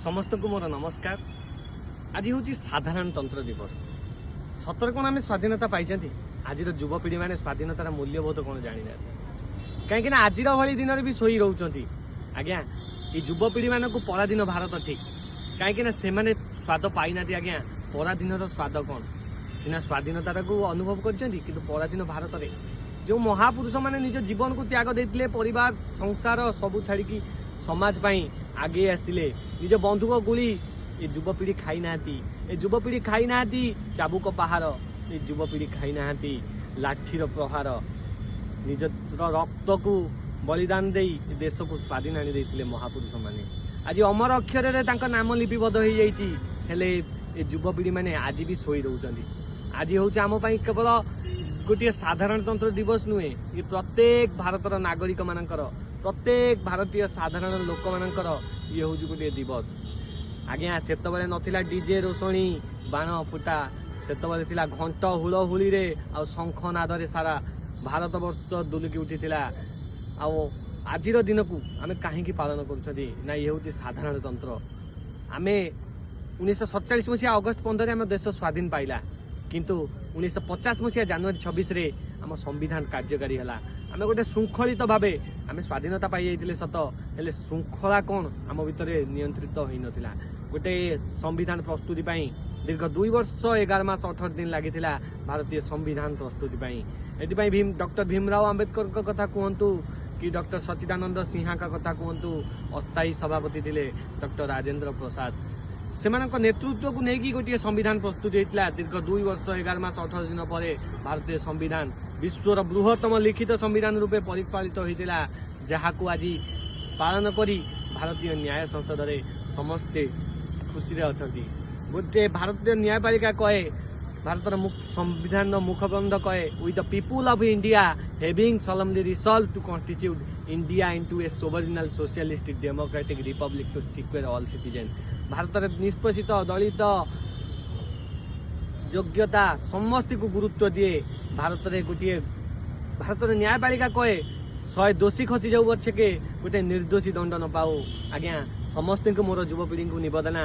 ସମସ୍ତଙ୍କୁ ମୋର ନମସ୍କାର। ଆଜି ହେଉଛି ସାଧାରଣତନ୍ତ୍ର ଦିବସ। ସତରେ କ'ଣ ଆମେ ସ୍ୱାଧୀନତା ପାଇଛନ୍ତି? ଆଜିର ଯୁବପିଢ଼ିମାନେ ସ୍ୱାଧୀନତାର ମୂଲ୍ୟବୋଧ କ'ଣ ଜାଣିନାହାନ୍ତି, କାହିଁକିନା ଆଜିର ଭଳି ଦିନରେ ବି ଶୋଇ ରହୁଛନ୍ତି। ଆଜ୍ଞା, ଏଇ ଯୁବପିଢ଼ିମାନଙ୍କୁ ପରାଧୀନ ଭାରତ ଠିକ୍, କାହିଁକିନା ସେମାନେ ସ୍ୱାଦ ପାଇନାହାନ୍ତି। ଆଜ୍ଞା, ପରାଧୀନର ସ୍ୱାଦ କ'ଣ ସିନା ସ୍ୱାଧୀନତାଟାକୁ ଅନୁଭବ କରିଛନ୍ତି, କିନ୍ତୁ ପରାଧୀନ ଭାରତରେ ଯେଉଁ ମହାପୁରୁଷମାନେ ନିଜ ଜୀବନକୁ ତ୍ୟାଗ ଦେଇଥିଲେ, ପରିବାର ସଂସାର ସବୁ ଛାଡ଼ିକି ସମାଜ ପାଇଁ ଆଗେଇ ଆସିଥିଲେ, ନିଜ ବନ୍ଧୁକ ଗୁଳି ଏ ଯୁବପିଢ଼ି ଖାଇନାହାନ୍ତି। ଏ ଯୁବପିଢ଼ି ଖାଇନାହାନ୍ତି ଚାବୁକ ପାହାର, ଏ ଯୁବପିଢ଼ି ଖାଇନାହାନ୍ତି ଲାଠିର ପ୍ରହାର। ନିଜର ରକ୍ତକୁ ବଳିଦାନ ଦେଇ ଏ ଦେଶକୁ ସ୍ୱାଧୀନ ଆଣି ଦେଇଥିଲେ ମହାପୁରୁଷମାନେ। ଆଜି ଅମର ଅକ୍ଷରରେ ତାଙ୍କ ନାମ ଲିପିବଦ୍ଧ ହେଇଯାଇଛି, ହେଲେ ଏ ଯୁବପିଢ଼ିମାନେ ଆଜି ବି ଶୋଇ ରହୁଛନ୍ତି। ଆଜି ହେଉଛି ଆମ ପାଇଁ କେବଳ ଗୋଟିଏ ସାଧାରଣତନ୍ତ୍ର ଦିବସ ନୁହେଁ, ଏ ପ୍ରତ୍ୟେକ ଭାରତର ନାଗରିକମାନଙ୍କର, ପ୍ରତ୍ୟେକ ଭାରତୀୟ ସାଧାରଣ ଲୋକମାନଙ୍କର ଇଏ ହେଉଛି ଗୋଟିଏ ଦିବସ। ଆଜ୍ଞା, ସେତେବେଳେ ନଥିଲା ଡିଜେ, ରୋଷଣୀ, ବାଣ ଫୁଟା। ସେତେବେଳେ ଥିଲା ଘଣ୍ଟ ହୁଳହୁଳିରେ ଆଉ ଶଙ୍ଖ ନାଦରେ ସାରା ଭାରତବର୍ଷ ଦୁଲୁକି ଉଠିଥିଲା। ଆଉ ଆଜିର ଦିନକୁ ଆମେ କାହିଁକି ପାଳନ କରୁଛନ୍ତି ନା, ଇଏ ହେଉଛି ସାଧାରଣତନ୍ତ୍ର। ଆମେ 1947 ମସିହା ଅଗଷ୍ଟ 15ରେ ଆମ ଦେଶ ସ୍ୱାଧୀନ ପାଇଲା, କିନ୍ତୁ 1950 ମସିହା ଜାନୁଆରୀ 26ରେ ଆମ ସମ୍ବିଧାନ କାର୍ଯ୍ୟକାରୀ ହେଲା। ଆମେ ଗୋଟେ ଶୃଙ୍ଖଳିତ ଭାବେ ଆମେ ସ୍ୱାଧୀନତା ପାଇଯାଇଥିଲେ ସତ, ହେଲେ ଶୃଙ୍ଖଳା କ'ଣ ଆମ ଭିତରେ ନିୟନ୍ତ୍ରିତ ହୋଇନଥିଲା। ଗୋଟେ ସମ୍ବିଧାନ ପ୍ରସ୍ତୁତି ପାଇଁ ଦୀର୍ଘ 2 ବର୍ଷ 11 ମାସ 18 ଦିନ ଲାଗିଥିଲା ଭାରତୀୟ ସମ୍ବିଧାନ ପ୍ରସ୍ତୁତି ପାଇଁ। ଏଥିପାଇଁ ଡକ୍ଟର ଭୀମରାଓ ଆମ୍ବେଦକରଙ୍କ କଥା କୁହନ୍ତୁ କି ଡକ୍ଟର ସଚିଦାନନ୍ଦ ସିଂହାଙ୍କ କଥା କୁହନ୍ତୁ, ଅସ୍ଥାୟୀ ସଭାପତି ଥିଲେ ଡକ୍ଟର ରାଜେନ୍ଦ୍ର ପ୍ରସାଦ, ସେମାନଙ୍କ ନେତୃତ୍ୱକୁ ନେଇକି ଗୋଟିଏ ସମ୍ବିଧାନ ପ୍ରସ୍ତୁତ ହେଇଥିଲା। ଦୀର୍ଘ 2 ବର୍ଷ 11 ମାସ 18 ଦିନ ପରେ ଭାରତୀୟ ସମ୍ବିଧାନ ବିଶ୍ୱର ବୃହତ୍ତମ ଲିଖିତ ସମ୍ବିଧାନ ରୂପେ ପରିପାଳିତ ହୋଇଥିଲା, ଯାହାକୁ ଆଜି ପାଳନ କରି ଭାରତୀୟ ନ୍ୟାୟ ସଂସଦରେ ସମସ୍ତେ ଖୁସିରେ ଅଛନ୍ତି। ଗୋଟିଏ ଭାରତୀୟ ନ୍ୟାୟପାଳିକା କହେ, ଭାରତର ସମ୍ବିଧାନର ମୁଖବନ୍ଧ କହେ, "We the people of India, having solemnly resolved to constitute India into a sovereign, socialistic, democratic republic to secure all citizen." ଭାରତରେ ନିଷ୍ପେଷିତ, ଦଳିତ, ଯୋଗ୍ୟତା ସମସ୍ତଙ୍କୁ ଗୁରୁତ୍ୱ ଦିଏ। ଭାରତରେ ଗୋଟିଏ ଭାରତର ନ୍ୟାୟପାଳିକା କହେ, 100 ଦୋଷୀ ଖସି ଯାଉ ପଛକେ ଗୋଟେ ନିର୍ଦ୍ଦୋଷୀ ଦଣ୍ଡ ନ ପାଉ। ଆଜ୍ଞା, ସମସ୍ତଙ୍କୁ ମୋର ଯୁବପିଢ଼ିଙ୍କୁ ନିବେଦନ,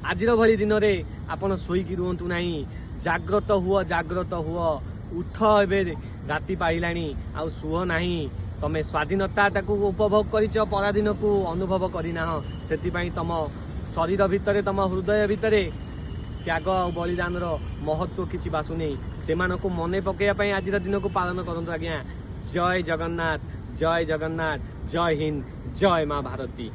ଆଜିର ଭଳି ଦିନରେ ଆପଣ ଶୋଇକି ରୁହନ୍ତୁ ନାହିଁ। ଜାଗ୍ରତ ହୁଅ, ଜାଗ୍ରତ ହୁଅ, ଉଠ। ଏବେ ରାତି ପାଇଲାଣି, ଆଉ ଶୁଅ ନାହିଁ। ତମେ ସ୍ୱାଧୀନତାଟାକୁ ଉପଭୋଗ କରିଛ, ପରାଧୀନକୁ ଅନୁଭବ କରିନାହ। ସେଥିପାଇଁ ତମ ଶରୀର ଭିତରେ, ତମ ହୃଦୟ ଭିତରେ ତ୍ୟାଗ ଆଉ ବଳିଦାନର ମହତ୍ଵ କିଛି ବାସୁନି। ସେମାନଙ୍କୁ ମନେ ପକେଇବା ପାଇଁ ଆଜିର ଦିନକୁ ପାଳନ କରନ୍ତୁ ଆଜ୍ଞା। ଜୟ ଜଗନ୍ନାଥ, ଜୟ ଜଗନ୍ନାଥ, ଜୟ ହିନ୍ଦ, ଜୟ ମା ଭାରତୀ।